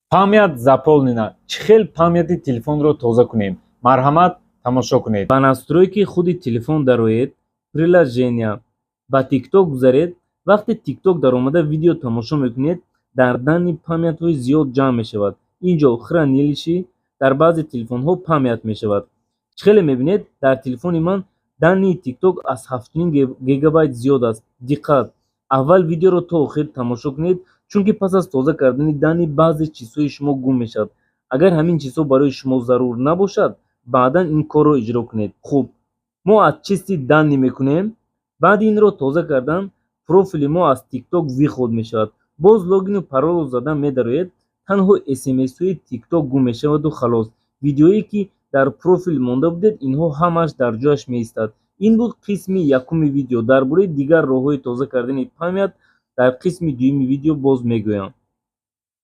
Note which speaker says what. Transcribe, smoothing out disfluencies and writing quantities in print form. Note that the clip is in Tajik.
Speaker 1: Память заполнена. Чӣ хел памяти телефонро тоза кунем? Марҳамат, тамошо кунед.
Speaker 2: Ба настройки худи телефон дароед, приложения, ба ТикТок гузаред. Вақте ТикТок даромада видео тамошо мекунед, дар данные памятҳои зиёд ҷамъ мешавад. Ин ҷо хранилище дар баъзе телефонҳо память мешавад. Чӣ хеле мебинед, дар телефони ман данные ТикТок аз 7,5 гигабайт зиёд аст. Диққат, аввал видеоро то охир тамошо кунед, чунки пас аз тоза кардани данные баъзе чизҳои шумо гум мешавад. Агар ҳамин чизҳо барои шумо зарур набошад, баъдан ин корро иҷро кунед. Хуб, мо очистить данные мекунем. Баъди инро тоза кардан профили мо аз ТикТок выход мешавад. Боз логину паролро зада медароед. Танҳо смсҳои ТикТок гум мешаваду халос. Видеое, ки дар профил монда будед, инҳо ҳамааш дар ҷояш меистад. Ин буд қисми якуми видео. Дар бораи дигар роҳҳои тоза кардани память дар қисми дуюми видео боз мегӯям.